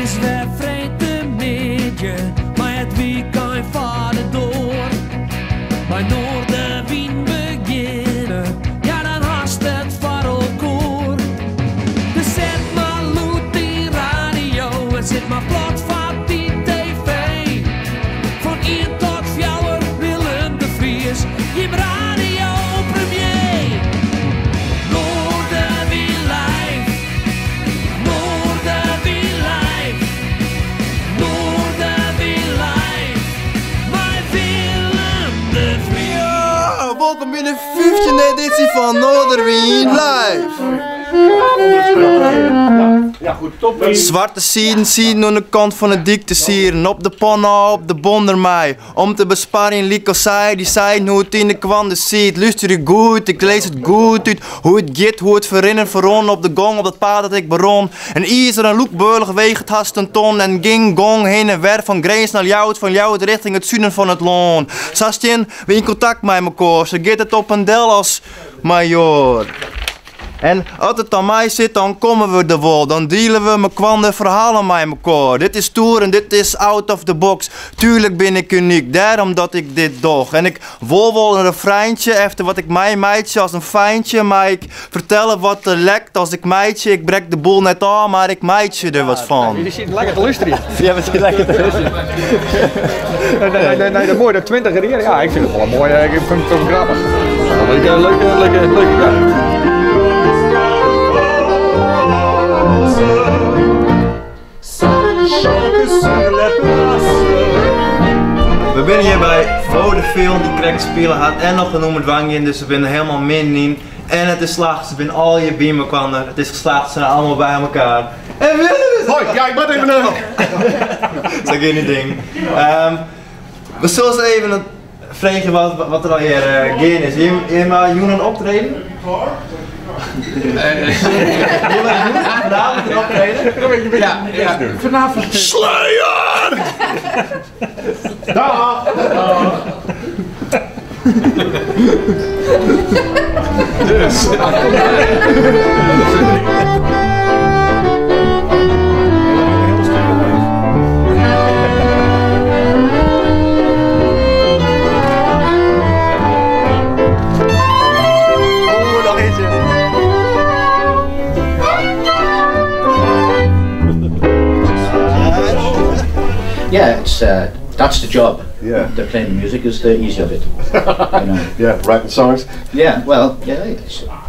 is wer freedtemiddei, mei it wykein foar de doar. By Noardewyn begjinne, ja dan hast it foar elkoar. Dus set mar lûd dyn radio en sit mar plat foar dy TV. Fan ien tot fjouwer Willem de Vries, jim radiopremier. Noardewyn live, Noardewyn live, Noardewyn live, mei Willem de Vries. Ja, wolkom by de 15e edysje fan Noarderwyn Live! Swarte siden sieten oan de kant fan de dyk te sieren, op de panne op de bonder mei. Om te besparjen lykas sy, dy seiden hoe it yn de kwande siet. Lústerje goed, ik lês it goed út, hoe it giet, hoe it ferrinnen ferrûn op de gong op dat paad dat ik berûn. In izeren lûkbeurlich weget hast in ton en gyng gong hinne en wer fan Grins nei Ljouwert, fan Ljouwert rjochting it suden fan it lân. Sa stean we yn kontakt mei mekoar, sa giet it op en del as majoar. En as it dan mei sit, dan komme we der wol. Dan diele we mekoar de ferhalen mei mekoar. Dit is stoer en dit is out of the box. Tuerlik bin ik unyk, dêrom dat ik dit doch. En ik wol wol in refreintsje efter wat ik meimeitsje as in feintsje. Mar ik fertelle wat der lekt as ik meitsje. Ik brek de boel net ôf, mar ik meitsje der wat fan. Jullie zitten lekker te luisteren. Ja, we zitten lekker te luisteren. Nee, nee, nee, nee, dat mooi, dat 20 jaar. Ja, ik vind het wel een mooie, ik vind het wel grappig. Ja, leuke, leuke, leuke, leuke, ja. We binne hjir by Vaudeville, dy't krekt spile hat en noch in nûmer dwaan gean, dus we binne helemaal midden yn. En it is slagge, se binne allegear by mekoar. It is geslaagd, se zijn allemaal bij elkaar. En Willem is Hoi, ja, ik moat even. Sa gean dy dingen. We sille ris even freegje wat der allegear gean is. Jim ha jûn in optreden? Jim ha jûn vanavond in optreden? Ja, ja. Vanavond. Sluier! Dag! Dus. Oeh, noch eentje. Yeah, it's that's the job. Yeah. The playing the music is the easier bit. You know. Yeah, writing songs. Yeah, well, yeah,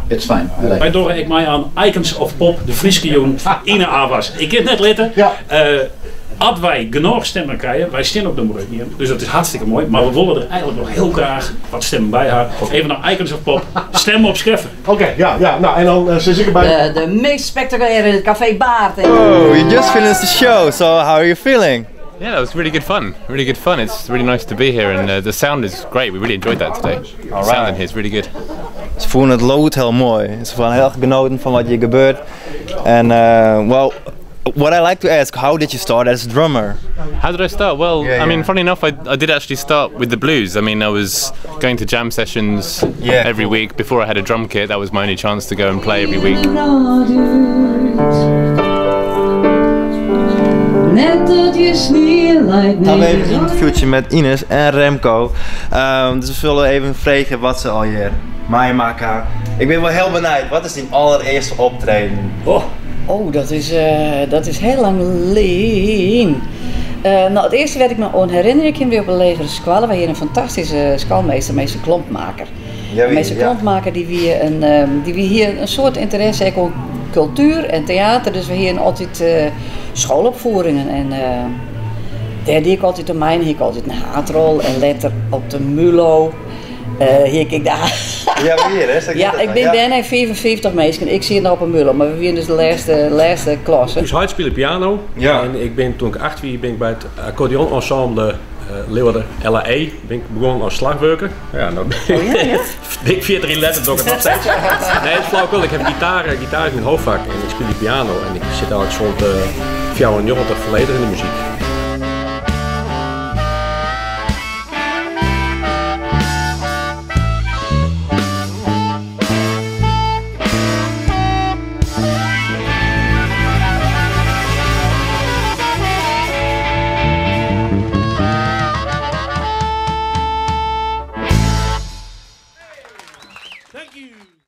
it's fine. I like Wy it. dogge ek mei aan Icons of Pop, de Fryske jûn yn 'e AFAS. Ik kin it net litte. Ja. At wy genôch stimmen krije, wy stean op nûmer ien, dus dat is hartstikke moai, mar we wolle der eigenlik noch hiel graach wat stimmen by ha. Even nei Icons of Pop, stem op Scheffer. Oké, ja, ja, nou en dan sis ik derby. De meest spectaculaire Café Baard. Oh, you just finished the show, so how are you feeling? Yeah, that was really good fun. Really good fun. It's really nice to be here, and the sound is great. We really enjoyed that today. The sound in here is really good. Ze voelen het lûd hiel moai. Se ha hiel erch genoten fan wat hjir gebeurt. En well, what I like to ask, how did you start as a drummer? How did I start? Well, I mean, funny enough, I did actually start with the blues. I mean, I was going to jam sessions every week before I had a drum kit. That was my only chance to go and play every week. Net dat je snie leit Dan hebben we even een interviewtje met Ines en Remco. Dus we zullen even vragen wat ze al hier meimakken. Ik ben wel heel benieuwd, wat is die allereerste optreden? Oh, oh dat is hiel lang lyn. Nou, it earste wêr't ik my oan herinner, ik wie op in legere skoalle. We hiene in fantastyske skoalmaster, meester Klompmaker. Ja, wie, Meester ja. Klompmaker dy wie hjir in soad ynteresse ek oan kultuer en teäter. Dus we hiene altyd skoalopfieringen en dêr die ik altyd oan mei. En hie ik altyd in haadrol en letter op de Mulo. Hie ik de Ja, wie hè? Zeg Ja, dat ik dan? bin Ja. berne yn 55 minsken. Ik siet noch op 'e Mulo, mar we wiene dus de lêste klasse. Us heit spile piano. En ik bin, doe't ik 8 wie, bin ik by it accordeon-ensemble Leeuwarden LAE bin ik begûn as slachwurker. Ja, no Oh, ja, ja. bin ik 40 jaar letter, doch ik it noch steeds. Nee, it is flauwekul. Ik ha gitaar, gitaar is myn hoofdvak en ik spylje piano. En ik sit eigenlik sûnt 94 folledich yn de muzyk. Thank you.